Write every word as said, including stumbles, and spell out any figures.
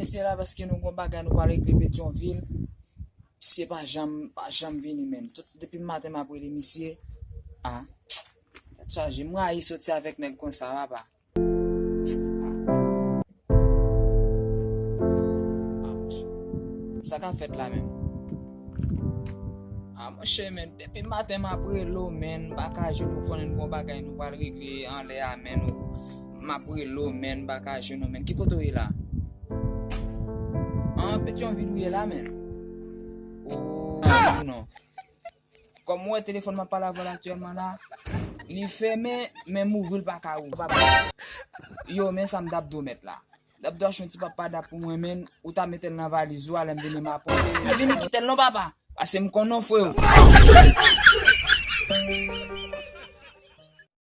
Misye la paske nou gon bagay nou pral regle Petyonvil. Misye pa janm, pa janm vini menm. Tout, depi maten m ap rele misye. Ah, tèt chaje. M rayi soti avèk nèg konsa, papa. Ah, monchè. Sa k ap fèt la menm? Ah, monchè, men, depi maten m ap rele w, men, m pa ka jwenn ou, konnen n gon bagay nou pral regle anlè a, men, ou, m ap rele w, men, m pa ka jwenn ou, men. Ki kote w ye la? An, Petyonvil ou ye la, men? Oh, non. Kòm ou wè telefòn m ap pale avè w la aktyèlman la, li fèmen, men m ouvri l pa ka ouvri. Yo, men sa m t ap di w mèt la. M t ap di w achte yon ti papa dap pou mwen, men ou ta mete l nan valiz ou a, lè m vini m ap pran. M vini kite l non, papa. Pase m konnen w, freo.